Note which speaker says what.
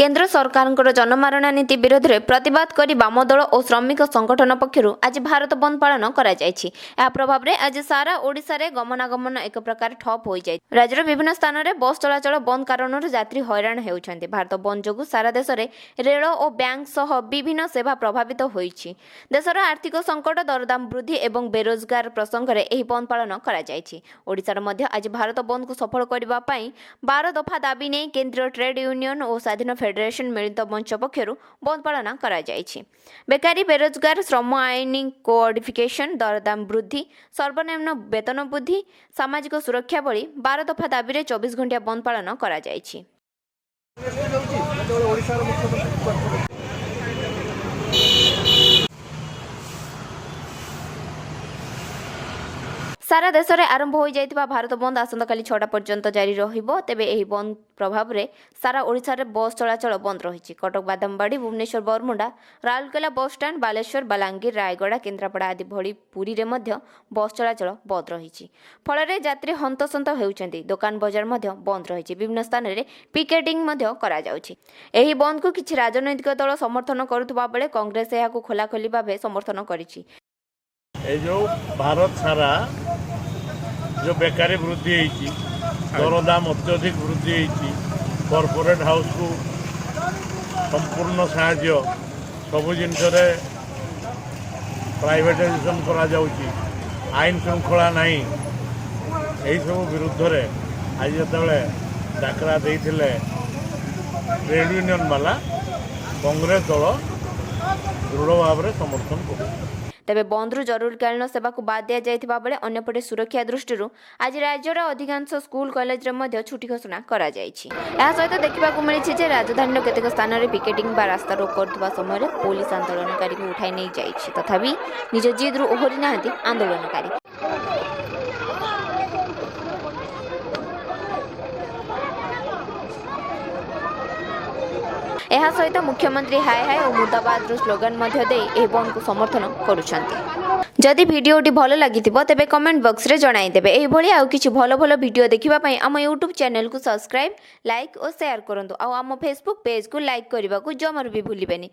Speaker 1: କେନ୍ଦ୍ର ସରକାରଙ୍କର ଜନମାରଣା ନୀତି ବିରୋଧରେ ପ୍ରତିବାଦ କରି ବାମଦଳ ଓ ଶ୍ରମିକ ସଂଗଠନ ପକ୍ଷରୁ ଆଜି ଭାରତ ବନ୍ଦ ପାଳନ କରାଯାଇଛି। ଏହା ପ୍ରଭାବରେ ଆଜି ସାରା ଓଡ଼ିଶାରେ ଗମନାଗମନ ଏକ ପ୍ରକାର ଠପ୍ ହୋଇଯାଇଛି। ରାଜ୍ୟର ବିଭିନ୍ନ ସ୍ଥାନରେ ବସ୍ ଚଳାଚଳ ବନ୍ଦ କାରଣରୁ ଯାତ୍ରୀ ହଇରାଣ ହେଉଛନ୍ତି। ଭାରତ ବନ୍ଦ ଯୋଗୁଁ ସାରା ଦେଶରେ ରେଳ ଓ ବ୍ୟାଙ୍କ ସହ ବିଭିନ୍ନ ସେବା ପ୍ରଭାବିତ ହୋଇଛି। ଦେଶର ଆର୍ଥିକ ସଙ୍କଟ, ଦରଦାମ ବୃଦ୍ଧି ଏବଂ ବେରୋଜଗାର ପ୍ରସଙ୍ଗରେ ଏହି ବନ୍ଦ ପାଳନ କରାଯାଇଛି। ଓଡ଼ିଶାର ମଧ୍ୟ ଆଜି ଭାରତ ବନ୍ଦକୁ ସଫଳ କରିବା ପାଇଁ 12 ଦଫା ଦାବି ନେଇ କେନ୍ଦ୍ରୀୟ ଟ୍ରେଡ୍ ୟୁନିୟନ ଓ ସ୍ୱାଧୀନ ଫେଡେରେସନ ମିଳିତ ମଞ୍ଚ ପକ୍ଷରୁ ବନ୍ଦ ପାଳନ କରାଯାଇଛି। ବେକାରୀ, ବେରୋଜଗାର, ଶ୍ରମ ଆଇନ କୋଡିଫିକେସନ, ଦରଦାମ ବୃଦ୍ଧି, ସର୍ବନିମ୍ନ ବେତନ ବୃଦ୍ଧି, ସାମାଜିକ ସୁରକ୍ଷା ଭଳି 12 ଦଫା ଦାବିରେ 24 ଘଣ୍ଟିଆ ବନ୍ଦ ପାଳନ କରାଯାଇଛି।
Speaker 2: ଯାଉଛି ଯେତେବେଳେ ଓଡ଼ିଶାର ମୁଖ୍ୟମନ୍ତ୍ରୀ।
Speaker 1: ସାରା ଦେଶରେ ଆରମ୍ଭ ହୋଇଯାଇଥିବା ଭାରତ ବନ୍ଦ ଆସନ୍ତାକାଲି 6ଟା ପର୍ଯ୍ୟନ୍ତ ଜାରି ରହିବ। ତେବେ ଏହି ବନ୍ଦ ପ୍ରଭାବରେ ସାରା ଓଡ଼ିଶାରେ ବସ୍ ଚଳାଚଳ ବନ୍ଦ ରହିଛି। କଟକ ବାଦାମବାଡ଼ି, ଭୁବନେଶ୍ୱର ବରମୁଣ୍ଡା, ରାଉରକେଲା ବସ୍ଷ୍ଟାଣ୍ଡ, ବାଲେଶ୍ୱର, ବଲାଙ୍ଗୀର, ରାୟଗଡ଼ା, କେନ୍ଦ୍ରାପଡ଼ା ଆଦି ଭଳି ପୁରୀରେ ମଧ୍ୟ ବସ୍ ଚଳାଚଳ ବନ୍ଦ ରହିଛି। ଫଳରେ ଯାତ୍ରୀ ହନ୍ତସନ୍ତ ହେଉଛନ୍ତି। ଦୋକାନ ବଜାର ମଧ୍ୟ ବନ୍ଦ ରହିଛି। ବିଭିନ୍ନ ସ୍ଥାନରେ ପିକେଟିଂ ମଧ୍ୟ କରାଯାଉଛି। ଏହି ବନ୍ଦକୁ କିଛି ରାଜନୈତିକ ଦଳ ସମର୍ଥନ କରୁଥିବା ବେଳେ କଂଗ୍ରେସ ଏହାକୁ ଖୋଲାଖୋଲି ଭାବେ ସମର୍ଥନ କରିଛି।
Speaker 3: ଏ ଯେଉଁ ଭାରତ ସାରା ଯେଉଁ ବେକାରୀ ବୃଦ୍ଧି ହେଇଛି, ଦରଦାମ ଅତ୍ୟଧିକ ବୃଦ୍ଧି ହେଇଛି, କର୍ପୋରେଟ୍ ହାଉସ୍କୁ ସମ୍ପୂର୍ଣ୍ଣ ସାହାଯ୍ୟ, ସବୁ ଜିନିଷରେ ପ୍ରାଇଭେଟାଇଜେସନ୍ କରାଯାଉଛି, ଆଇନ ଶୃଙ୍ଖଳା ନାହିଁ, ଏହିସବୁ ବିରୁଦ୍ଧରେ ଆଜି ଯେତେବେଳେ ଡାକରା ଦେଇଥିଲେ ଟ୍ରେଡ୍ ୟୁନିୟନ୍ ବାଲା, କଂଗ୍ରେସ ଦଳ ଦୃଢ଼ ଭାବରେ ସମର୍ଥନ କରୁଛି।
Speaker 1: ତେବେ ବନ୍ଦରୁ ଜରୁରୀକାଳୀନ ସେବାକୁ ବାଦ୍ ଦିଆଯାଇଥିବା ବେଳେ ଅନ୍ୟପଟେ ସୁରକ୍ଷା ଦୃଷ୍ଟିରୁ ଆଜି ରାଜ୍ୟର ଅଧିକାଂଶ ସ୍କୁଲ, କଲେଜରେ ମଧ୍ୟ ଛୁଟି ଘୋଷଣା କରାଯାଇଛି। ଏହା ସହିତ ଦେଖିବାକୁ ମିଳିଛି ଯେ ରାଜଧାନୀର କେତେକ ସ୍ଥାନରେ ପିକେଟିଂ ବା ରାସ୍ତାରୋକ କରୁଥିବା ସମୟରେ ପୋଲିସ ଆନ୍ଦୋଳନକାରୀଙ୍କୁ ଉଠାଇ ନେଇଯାଇଛି। ତଥାପି ନିଜ ଜିଦ୍ରୁ ଓହରି ନାହାନ୍ତି ଆନ୍ଦୋଳନକାରୀ। ଏହା ସହିତ ମୁଖ୍ୟମନ୍ତ୍ରୀ ହାୟ ହାୟ ଓ ମୁର୍ଦାବାଦର ସ୍ଲୋଗାନ ମଧ୍ୟ ଦେଇ ଏହି ବନ୍ଦକୁ ସମର୍ଥନ କରୁଛନ୍ତି। ଯଦି ଭିଡ଼ିଓଟି ଭଲ ଲାଗିଥିବ, ତେବେ କମେଣ୍ଟ ବକ୍ସରେ ଜଣାଇଦେବେ। ଏହିଭଳି ଆଉ କିଛି ଭଲ ଭଲ ଭିଡ଼ିଓ ଦେଖିବା ପାଇଁ ଆମ ୟୁଟ୍ୟୁବ୍ ଚ୍ୟାନେଲକୁ ସବସ୍କ୍ରାଇବ୍, ଲାଇକ୍ ଓ ସେୟାର କରନ୍ତୁ। ଆଉ ଆମ ଫେସବୁକ୍ ପେଜ୍କୁ ଲାଇକ୍ କରିବାକୁ ଜମାରୁ ବି ଭୁଲିବେନି।